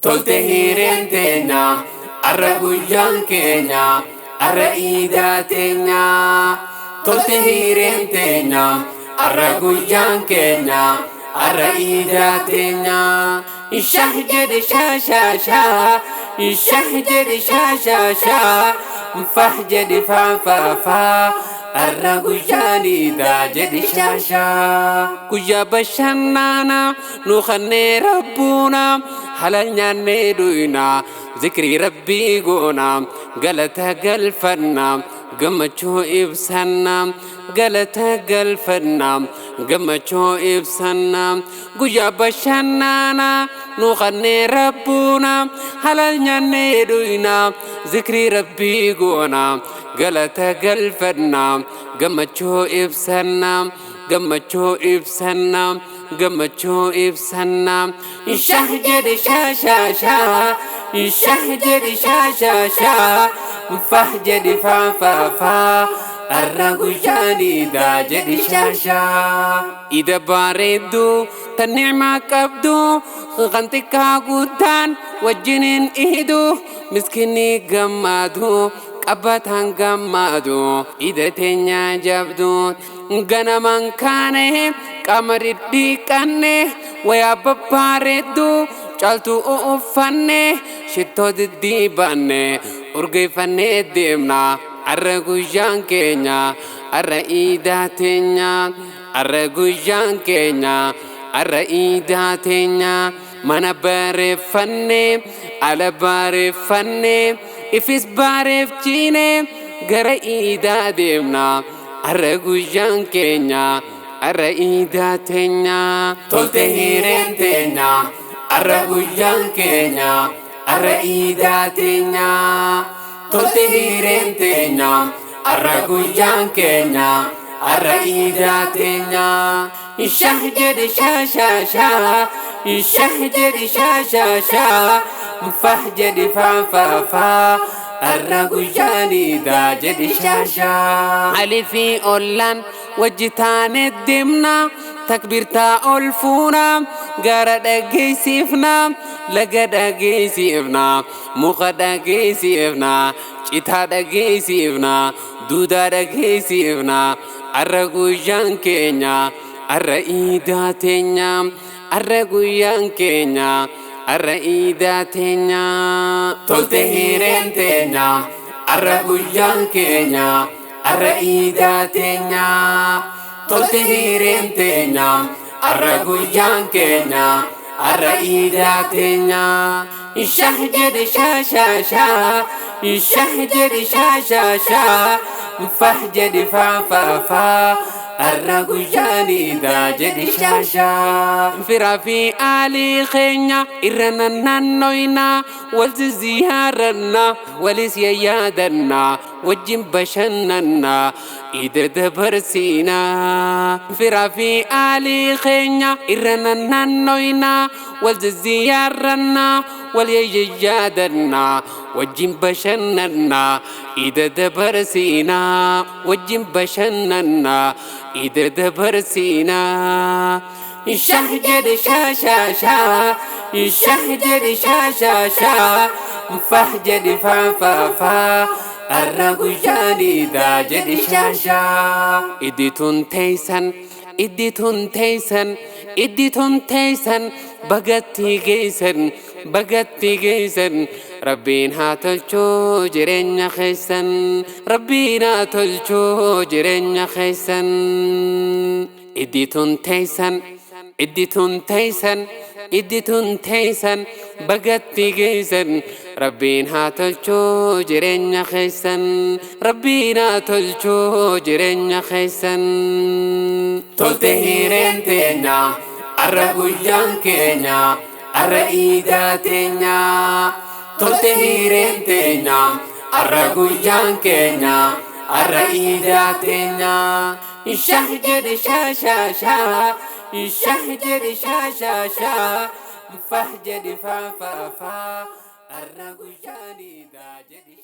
Tolte hireen teenya, arra guyyaan keenya, arra iidaa teenya. Tolte hireen teenya, arra guyyaan keenya, arra iidaa teenya. Shah jedhe shaa shaa shaa, shah jedhe shaa shaa shaa, fah jedhe faa faa faa. Arra guyyaan iidaa jedhe shaa shaa. Guyyaa bashannanaa nu kannee rabbuuna, halal nyaannee dhuyna, zikrii rabbii goona, galata galfanna, gammachuu ibsanna, galata galfanna, gammachuu ibsanna. Guyyaa bashannanaa nu kannee rabbuuna, halal nyaannee dhuyna, zikrii rabbii goona, galata galfanna, gammachuu ibsanna, gammachuu ibsanna, gammachuu ibsanna. Shah jedhe shaa shaa shaa, shah jedhe shaa shaa shaa, fah jedhe faa faa faa. Arra guyyaan iidaa jedhe shaa shaa. Ida bareedduu tan nicmaa qabdu, kan xiqqaa guddaan wajjiniin iidu, miskinni gammadu, qabbataan gammadu, ida teenya jabdu. Ganamaan kaane qaama dhidhiiqanne, wayaa babbareeddu caaltuu uffanne, shittoo diddiibanne, urgeeffannee deemna. Arra guyyaan keenya, arra iidaa teenya, arra guyyaan keenya, arra iidaa teenya. Mana bareeffanne, ala bareeffanne, ifis bareefchine, gara iidaa deemna. Arra guyyaan keenya, arra iidaa teenya. Tolte hireen teenya, arra guyyaan keenya, arra iidaa teenya. Tolte hireen teenya, arra guyyaan keenya, arra iidaa teenya. Shah jedhe shaa shaa shaa, shah jedhe shaa shaa shaa, fah jedhe faa faa faa. Arra guyyaan iidaa jedhe shaa shaa. Ali fi ollaan wajji taane deemna, takbiirtaa ol fuuna, gara dhageessifna, laga dhageessifna, muka dhageessifna, citaa dhageessifna, duudaa dhageessifna. Arra guyyaan keenya, arra iidaa teenya, arra guyyaan keenya, arra iidaa teenya. Tolte hireen teenya, arra guyyaan keenya, arra iidaa teenya. Tolte hireen teenya, arra guyyaan keenya, arra iidaa teenya. Shah jedhe shaa shaa shaa, shah jedhe shaa shaa shaa, fah jedhe faa faa faa. Arra guyyaan iidaa jedhe shaa shaa. Firaa fi aalii keenya irra naannoyna, wal ziyaaranna, walis yayyaadanna, wajjin bashannanna, ida dabarsiina. Firaa fi aalii keenya irra naannoyna, wal ziyaaranna, wal yayyaadanna, wajjin bashannanna, ida dabarsiina, wajjin bashannanna, ida dabarsiina. Shah jedhe shaa shaa shaa, shah jedhe shaa shaa shaa, fah jedhe faa faa faa. Arra guyyaan iidaa jedhe shaa shaa. Iddi tun teessan, iddi tun teessan, iddi tun teessan, bagatti geessan, bagatti geessan. Rabbiin haa tolchuu jireenya keessan, Rabbiin haa tolchuu jireenya keessan. Iddi tun teessan, iddi tun teessan, iddi tun teessan, bagatti geessan. Rabbiin haa tolchuu jireenya keessan, Rabbiin haa tolchuu jireenya keessan. Tolte hireen teenya, arra guyyaan keenya, arra iidaa teenya. Tolte hireen teenya, arra guyyaan keenya, arra iidaa teenya. Shah jedhe shaa shaa shaa, shah jedhe shaa shaa shaa, fah jedhe faa faa faa. Arra guyyaan iidaa jedhe.